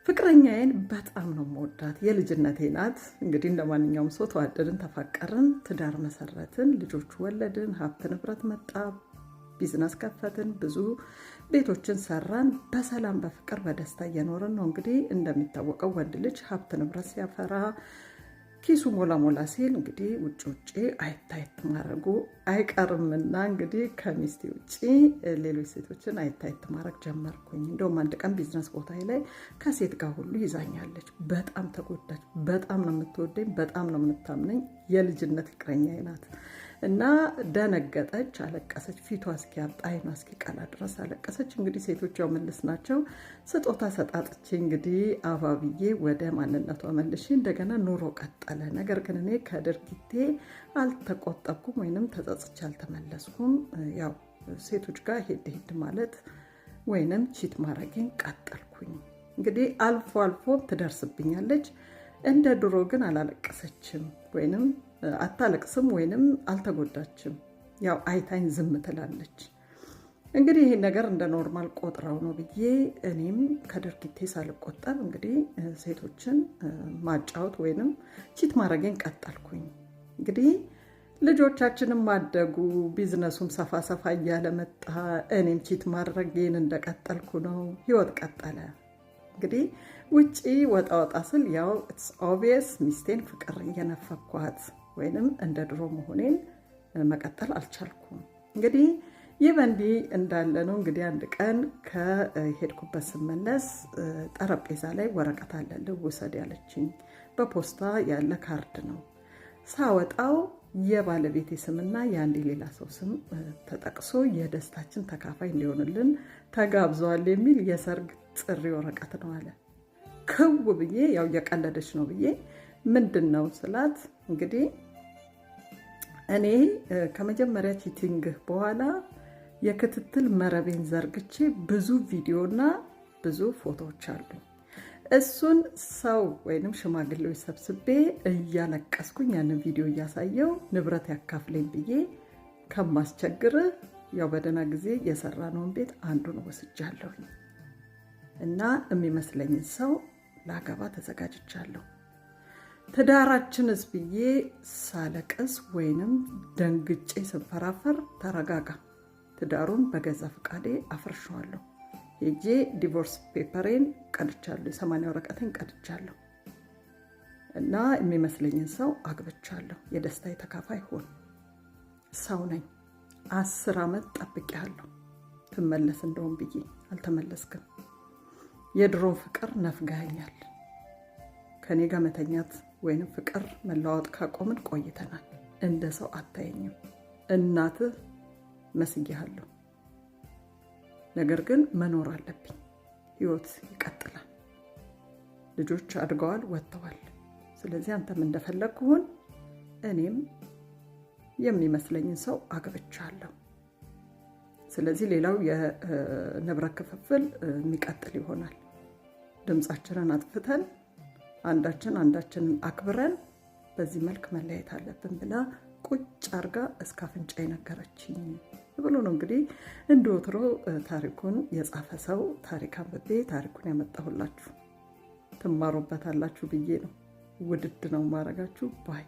ፍቅረኛዬን በጣም ነው የምወዳት። የልጅነቴ ናት። እንግዲህ እንደ ማንኛውም ሰው ተዋደድን፣ ተፋቀርን፣ ትዳር መሰረትን፣ ልጆች ወለድን፣ ሀብት ንብረት መጣ፣ ቢዝነስ ከፈትን፣ ብዙ ቤቶችን ሰራን። በሰላም፣ በፍቅር፣ በደስታ እየኖርን ነው። እንግዲህ እንደሚታወቀው ወንድ ልጅ ሀብት ንብረት ሲያፈራ፣ ኪሱ ሞላ ሞላ ሲል እንግዲህ ውጭ ውጭ አየት አየት ማድረጉ አይቀርምና እንግዲህ ከሚስቴ ውጭ ሌሎች ሴቶችን አየት አየት ማድረግ ጀመርኩኝ። እንደውም አንድ ቀን ቢዝነስ ቦታ ላይ ከሴት ጋር ሁሉ ይዛኛለች። በጣም ተጎዳች። በጣም ነው የምትወደኝ፣ በጣም ነው የምታምነኝ። የልጅነት ፍቅረኛዬ ናት እና ደነገጠች፣ አለቀሰች። ፊቷ እስኪያብጥ፣ አይኗ እስኪቀላ ድረስ አለቀሰች። እንግዲህ ሴቶች ያው ምልስ ናቸው። ስጦታ ሰጣጥቼ እንግዲህ አባብዬ ወደ ማንነቷ መልሼ እንደገና ኑሮ ቀጠለ። ነገር ግን እኔ ከድርጊቴ አልተቆጠብኩም ወይንም ተጸጽቼ አልተመለስኩም። ያው ሴቶች ጋር ሄድ ሄድ ማለት ወይንም cheat ማድረጌን ቀጠልኩኝ። እንግዲህ አልፎ አልፎ ትደርስብኛለች። እንደ ድሮ ግን አላለቀሰችም ወይንም አታለቅስም ወይንም አልተጎዳችም። ያው አይታኝ ዝም ትላለች። እንግዲህ ይህን ነገር እንደ normal ቆጥረው ነው ብዬ እኔም ከድርጊቴ ሳልቆጠብ እንግዲህ ሴቶችን ማጫወት ወይንም cheat ማድረጌን ቀጠልኩኝ። እንግዲህ ልጆቻችንም አደጉ፣ ቢዝነሱም ሰፋ ሰፋ እያለ መጣ። እኔም cheat ማድረጌን እንደቀጠልኩ ነው። ህይወት ቀጠለ። እንግዲህ ውጪ ወጣ ወጣ ስል ያው it's obvious ሚስቴን ፍቅር እየነፈኳት ወይንም እንደ ድሮ መሆኔን መቀጠል አልቻልኩም። እንግዲህ ይህ በእንዲህ እንዳለ ነው እንግዲህ አንድ ቀን ከሄድኩበት ስመለስ ጠረጴዛ ላይ ወረቀት አለ፣ ልውሰድ ያለችኝ በፖስታ ያለ ካርድ ነው። ሳወጣው የባለቤቴ ስምና የአንድ ሌላ ሰው ስም ተጠቅሶ የደስታችን ተካፋይ እንዲሆንልን ተጋብዘዋል የሚል የሰርግ ጥሪ ወረቀት ነው አለ። ክው ብዬ ያው እየቀለደች ነው ብዬ ምንድን ነው ስላት፣ እንግዲህ እኔ ከመጀመሪያ cheating በኋላ የክትትል መረቤን ዘርግቼ ብዙ ቪዲዮና ብዙ ፎቶዎች አሉኝ። እሱን ሰው ወይንም ሽማግሌዎች ሰብስቤ እያለቀስኩኝ ያንን ቪዲዮ እያሳየው ንብረት ያካፍለኝ ብዬ ከማስቸግር ያው በደህና ጊዜ የሰራነውን ቤት አንዱን ወስጃለሁኝ እና የሚመስለኝን ሰው ላገባ ተዘጋጅቻለሁ። ትዳራችንስ ብዬ ሳለቅስ ወይንም ደንግጬ ስንፈራፈር፣ ተረጋጋ፣ ትዳሩን በገዛ ፈቃዴ አፍርሸዋለሁ። ሄጄ divorce paper ኤን ቀድቻለሁ፣ የሰማንያ ወረቀቴን ቀድቻለሁ እና የሚመስለኝን ሰው አግብቻለሁ። የደስታ ተካፋይ ሆን። ሰው ነኝ። 10 ዓመት ጠብቄያለሁ። ትመለስ እንደውም ብዬ አልተመለስክም። የድሮን ፍቅር ነፍገኸኛል። ከኔ ጋር መተኛት ወይንም ፍቅር መለዋወጥ ካቆምን ቆይተናል። እንደ ሰው አታየኝም። እናትህ መስዬሃለሁ። ነገር ግን መኖር አለብኝ። ህይወት ይቀጥላል። ልጆች አድገዋል፣ ወጥተዋል። ስለዚህ አንተም እንደፈለግክ ሁን፣ እኔም የሚመስለኝን ሰው አግብቻለሁ። ስለዚህ ሌላው የንብረት ክፍፍል የሚቀጥል ይሆናል። ድምፃችንን አጥፍተን አንዳችን አንዳችንን አክብረን በዚህ መልክ መለያየት አለብን ብላ ቁጭ አርጋ እስከ አፍንጫ የነገረችኝ ብሎ ነው እንግዲህ እንደ ወትሮ ታሪኩን የጻፈ ሰው ታሪክ አንብቤ ታሪኩን ያመጣሁላችሁ። ትማሩበታላችሁ ብዬ ነው። ውድድ ነው ማረጋችሁ bye።